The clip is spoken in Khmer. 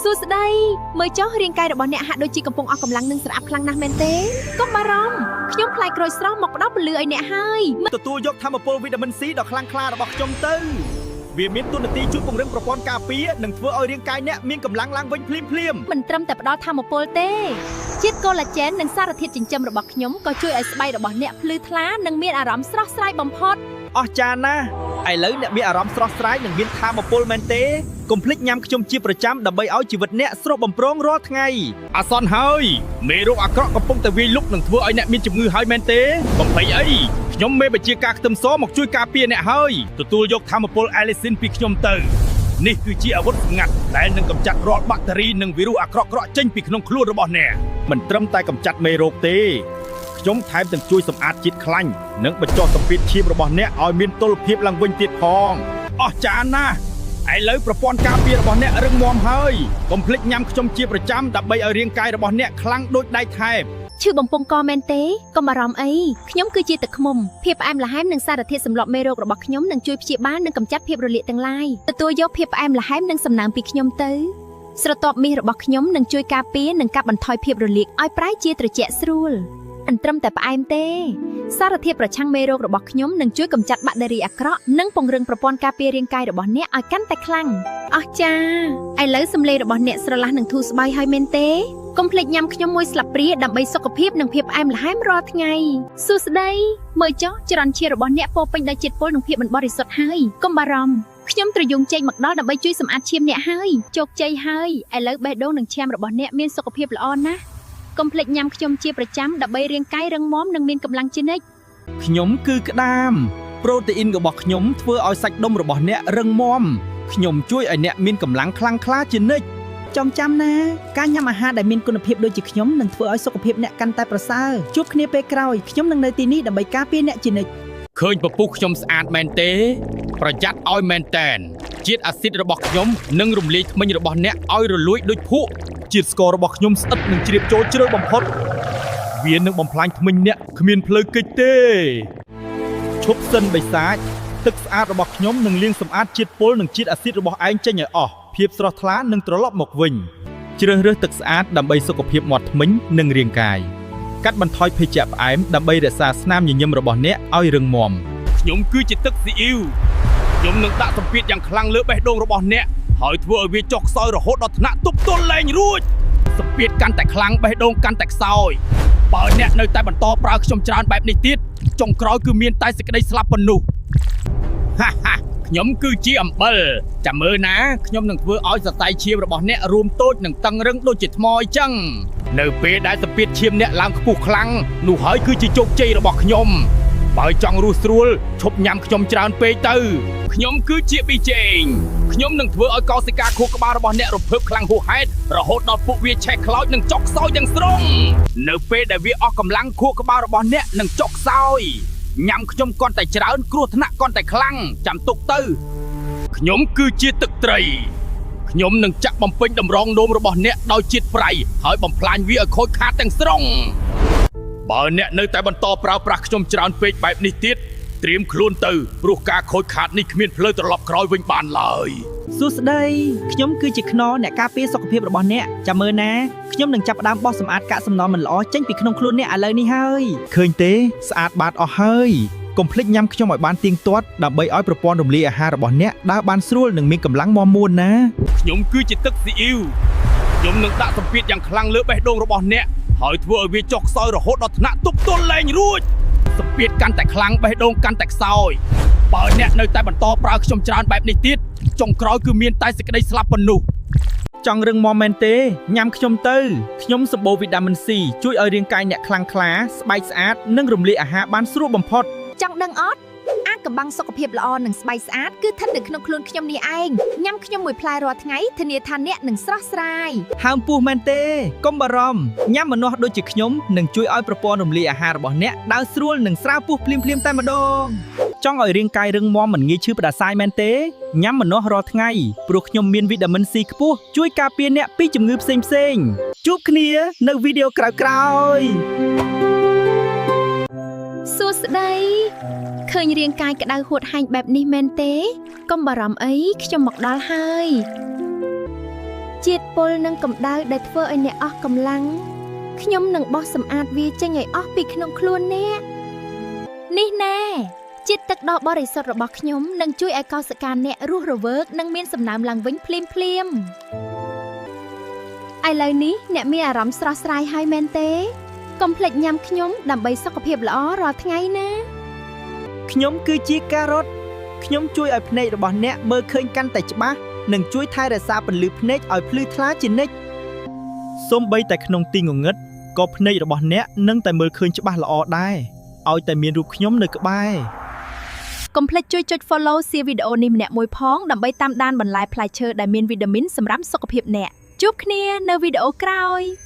សួស្តីមើលចុះរាងកាយរបស់អ្នកហាក់ដូចជាកំពុងអស់កម្លាំងនិងស្រអាប់ខ្លាំងណាស់មែនទេកុំបារម្ភខ្ញុំផ្លែក្រូចស្រស់មកផ្ដល់ពន្លឺឲ្យអ្នកហើយ ទទួលយកថាមពលវីតាមីន C ដ៏ខ្លាំងក្លារបស់ខ្ញុំទៅវាមានតួនាទីជួយពង្រឹងប្រព័ន្ធការពារនិងធ្វើឲ្យរាងកាយអ្នកមានកម្លាំងឡើងវិញភ្លាមភ្លាម មិនត្រឹមតែផ្ដល់ថាមពលទេជាតិកូឡាជែននិងសារធាតុចិញ្ចឹមរបស់ខ្ញុំក៏ជួយឲ្យស្បែករបស់អ្នកភ្លឺថ្លានិងមានអារម្មណ៍ស្រស់ស្រាយបំផុត អស្ចារ្យណាស់ឥឡូវអ្នកមានអារម្មណ៍ស្រស់ស្រាយនិងមានថាមពលមែនទេកុំភ្លេចញ៉ាំខ្ញុំជាប្រចាំដើម្បីឲ្យជីវិតអ្នកស្រស់បំព្រងរាល់ថ្ងៃអាសន្នហើយមេរោគអាក្រក់កំពុងតែវាយលុកនិងធ្វើឲ្យអ្នកមានជំងឺហើយមែនទេបំភ័យអីខ្ញុំមេបញ្ជាការខ្ទឹមសមកជួយការពារអ្នកហើយទទួលយកថាមពលអាលីស៊ីនពីខ្ញុំទៅនេះគឺជាអាវុធសម្ងាត់ដែលនឹងកម្ចាត់រាល់បាក់តេរីនិងវីរុសអាក្រក់ៗចេញពីក្នុងខ្លួនរបស់អ្នកមិនត្រឹមតែកម្ចាត់មេរោគទេខ្ញុំថែមទាំងជួយសម្អាតជាតិខ្លាញ់និងបញ្ចុះសម្ពាធឈាមរបស់អ្នកឲ្យមានតុល្យភាពឡើងវិញទៀតផងអស្ចារ្យណាស់ឥឡូវប្រព័ន្ធការពាររបស់អ្នករឹងមាំហើយកុំភ្លេចញ៉ាំខ្ញុំជាប្រចាំដើម្បីឲ្យរាងកាយរបស់អ្នកខ្លាំងដូចដែកថែប ឈឺបំពង់កមែនទេកុំបារម្ភអីខ្ញុំគឺជាទឹកឃ្មុំភាពផ្អែមល្ហែមនិងសារធាតុសម្លប់មេរោគរបស់ខ្ញុំនឹងជួយព្យាបាលនិងកម្ចាត់ភាពរលាកទាំងឡាយទទួលយកភាពផ្អែមល្ហែមនិងសំណើមពីខ្ញុំទៅស្រទាប់មាសរបស់ខ្ញុំនឹងជួយការពារនិងកាត់បន្ថយភាពរលាកឲ្យប្រែជាត្រជាក់ស្រួលមិនត្រឹមតែផ្អែមទេសារធាតុប្រឆាំងមេរោគរបស់ខ្ញុំនឹងជួយកម្ចាត់បាក់តេរីអាក្រក់និងពង្រឹងប្រព័ន្ធការពាររាងកាយរបស់អ្នកឲ្យកាន់តែខ្លាំងអស្ចារ្យឥឡូវសម្លេងរបស់អ្នកស្រឡះនិងធូរស្បើយហើយមែនទេកុំភ្លេចញ៉ាំខ្ញុំមួយស្លាបព្រាដើម្បីសុខភាពនិងភាពផ្អែមល្ហែមរាល់ថ្ងៃសួស្តីមើលចុះចរន្តឈាមរបស់អ្នកពោរពេញដោយជាតិពុលនិងភាពមិនបរិសុទ្ធហើយកុំបារម្ភខ្ញុំត្រយងចេកមកដល់ដើម្បីជួយសម្អាតឈាមអ្នកហើយជោគជ័យហើយឥឡូវបេះដូងនិងឈាមរបស់អ្នកមានសុខភាពល្អណាស់កុំភ្លេចញ៉ាំខ្ញុំជាប្រចាំដើម្បីរាងកាយរឹងមាំនិងមានកម្លាំងជានិច្ច ខ្ញុំគឺក្តាមប្រូតេអ៊ីនរបស់ខ្ញុំធ្វើឲ្យសាច់ដុំរបស់អ្នករឹងមាំខ្ញុំជួយឲ្យអ្នកមានកម្លាំងខ្លាំងក្លាជានិច្ច ចងចាំណាការញ៉ាំអាហារដែលមានគុណភាពដូចជាខ្ញុំនឹងធ្វើឲ្យសុខភាពអ្នកកាន់តែប្រសើរជួបគ្នាពេលក្រោយខ្ញុំនឹងនៅទីនេះដើម្បីការពារអ្នកជានិច្ច ឃើញពពុះខ្ញុំស្អាតមែនទេ ប្រយ័ត្នឲ្យមែនតែនជាតិអាស៊ីតរបស់ខ្ញុំនឹងរំលាយធ្មេញរបស់អ្នកឲ្យរលួយដូចភក់ជាតិស្កររបស់ខ្ញុំស្អិតនិងជ្រាបចូលជ្រៅបំផុតវានឹងបំផ្លាញធ្មេញអ្នកគ្មានផ្លូវគេចទេឈប់សិនបិសាចទឹកស្អាតរបស់ខ្ញុំនឹងលាងសម្អាតជាតិពុលនិងជាតិអាស៊ីតរបស់ឯងចេញឲ្យអស់ភាពស្រស់ថ្លានឹងត្រឡប់មកវិញជ្រើសរើសទឹកស្អាតដើម្បីសុខភាពមាត់ធ្មេញនិងរាងកាយកាត់បន្ថយភេសជ្ជៈផ្អែមដើម្បីរក្សាស្នាមញញឹមរបស់អ្នកឲ្យរឹងមាំខ្ញុំគឺជាទឹកស៊ីអ៊ីវខ្ញុំនឹងដាក់សម្ពាធយ៉ាងខ្លាំងលើបេះដូងរបស់អ្នកហើយធ្វើឲ្យវាចុះខ្សោយរហូតដល់ថ្នាក់ទប់ទល់លែងរួចសម្ពាធកាន់តែខ្លាំងបេះដូងកាន់តែខ្សោយបើអ្នកនៅតែបន្តប្រើខ្ញុំច្រើនបែបនេះទៀតចុងក្រោយគឺមានតែសេចក្តីស្លាប់ប៉ុណ្ណោះ ហាហាខ្ញុំគឺជាអំបិលចាំមើលណាខ្ញុំនឹងធ្វើឲ្យសរសៃឈាមរបស់អ្នករួមតូចនិងតឹងរឹងដូចជាថ្មអញ្ចឹងនៅពេលដែលសម្ពាធឈាមអ្នកឡើងខ្ពស់ខ្លាំងនោះហើយគឺជាជោគជ័យរបស់ខ្ញុំបើចង់រស់ស្រួលឈប់ញ៉ាំខ្ញុំច្រើនពេកទៅខ្ញុំគឺជាប៊ីចេងខ្ញុំនឹងធ្វើឲ្យកោសិកាខួរក្បាលរបស់អ្នករំភើបខ្លាំងហួសហេតុរហូតដល់ពួកវាឆេះខ្លោចនិងចុកខ្សោយទាំងស្រុងនៅពេលដែលវាអស់កម្លាំងខួរក្បាលរបស់អ្នកនឹងចុកខ្សោយ ញ៉ាំខ្ញុំកាន់តែច្រើនគ្រោះថ្នាក់កាន់តែខ្លាំងចាំទុកទៅខ្ញុំគឺជាទឹកត្រីខ្ញុំនឹងចាក់បំពេញតម្រងនោមរបស់អ្នកដោយជាតិប្រៃហើយបំផ្លាញវាឲ្យខូចខាតទាំងស្រុងបើអ្នកនៅតែបន្តប្រើប្រាស់ខ្ញុំច្រើនពេកបែបនេះទៀតត្រៀមខ្លួនទៅព្រោះការខូចខាតនេះគ្មានផ្លូវត្រឡប់ក្រោយវិញបានឡើយ សួស្តីខ្ញុំគឺជាខ្នអ្នកការពារសុខភាពរបស់អ្នកចាំមើលណាខ្ញុំនឹងចាប់ផ្ដើមបោះសម្អាតកាកសំណល់មិនល្អចេញពីក្នុងខ្លួនអ្នកឥឡូវនេះហើយ ឃើញទេស្អាតបាតអស់ហើយកុំភ្លេចញ៉ាំខ្ញុំឲ្យបានទៀងទាត់ដើម្បីឲ្យប្រព័ន្ធរំលាយអាហាររបស់អ្នកដើរបានស្រួលនិងមានកម្លាំងមាំមួនណាខ្ញុំគឺជាទឹកស៊ីអ៊ីវខ្ញុំនឹងដាក់សម្ពាធយ៉ាងខ្លាំងលើបេះដូងរបស់អ្នកហើយធ្វើឲ្យវាចុះខ្សោយរហូតដល់ថ្នាក់ទប់ទល់លែងរួចសម្ពាធកាន់តែខ្លាំងបេះដូងកាន់តែខ្សោយបើអ្នកនៅតែបន្តប្រើខ្ញុំច្រើនបែបនេះទៀតចុងក្រោយគឺមានតែសេចក្តីស្លាប់ប៉ុណ្ណោះចង់រឹងមាំមែនទេញ៉ាំខ្ញុំទៅខ្ញុំសម្បូរវីតាមីន C ជួយឲ្យរាងកាយអ្នកខ្លាំងក្លាស្បែកស្អាតនិងរំលាយអាហារបានស្រួលបំផុត ចង់ដឹងអត់អាថ៌កំបាំងសុខភាពល្អនិងស្បែកស្អាតគឺស្ថិតនៅក្នុងខ្លួនខ្ញុំនេះឯងញ៉ាំខ្ញុំមួយផ្លែរាល់ថ្ងៃធានាថាអ្នកនឹងស្រស់ស្រាយ ហើមពោះមែនទេកុំបារម្ភញ៉ាំម្នាស់ដូចជាខ្ញុំនឹងជួយឲ្យប្រព័ន្ធរំលាយអាហាររបស់អ្នកដើរស្រួលនិងស្រាលពោះភ្លាមៗតែម្ដង ចង់ឲ្យរាងកាយរឹងមាំមិនងាយឈឺផ្ដាសាយមែនទេញ៉ាំម្នាស់រាល់ថ្ងៃព្រោះខ្ញុំមានវីតាមីន C ខ្ពស់ជួយការពារអ្នកពីជំងឺផ្សេងៗ ជួបគ្នានៅវីដេអូក្រោយៗ សួស្តីឃើញរាងកាយក្តៅហួតហែងបែបនេះមែនទេកុំបារម្ភអីខ្ញុំមកដល់ហើយ ជាតិពុលនិងកម្ដៅដែលធ្វើឲ្យអ្នកអស់កម្លាំងខ្ញុំនឹងបោះសម្អាតវាចេញឲ្យអស់ពីក្នុងខ្លួនអ្នកនេះណែជាតិទឹកដ៏បរិសុទ្ធរបស់ខ្ញុំនឹងជួយឲ្យកោសិកាអ្នករស់រវើកនិងមានសំណើមឡើងវិញភ្លាមភ្លាមៗឥឡូវនេះអ្នកមានអារម្មណ៍ស្រស់ស្រាយហើយមែនទេកុំភ្លេចញ៉ាំខ្ញុំដើម្បីសុខភាពល្អរាល់ថ្ងៃណា ខ្ញុំគឺជាការ៉ុតខ្ញុំជួយឲ្យភ្នែករបស់អ្នកមើលឃើញកាន់តែច្បាស់និងជួយថែរក្សាពន្លឺភ្នែកឲ្យភ្លឺថ្លាជានិច្ច សូម្បីតែក្នុងទីងងឹតក៏ភ្នែករបស់អ្នកនឹងតែមើលឃើញច្បាស់ល្អដែរឲ្យតែមានរូបខ្ញុំនៅក្បែរ កុំភ្លេចជួយចុច follow សៀវីដេអូនេះម្នាក់មួយផងដើម្បីតាមដានបន្លែផ្លែឈើដែលមានវីតាមីនសម្រាប់សុខភាពអ្នកជួបគ្នានៅវីដេអូក្រោយ។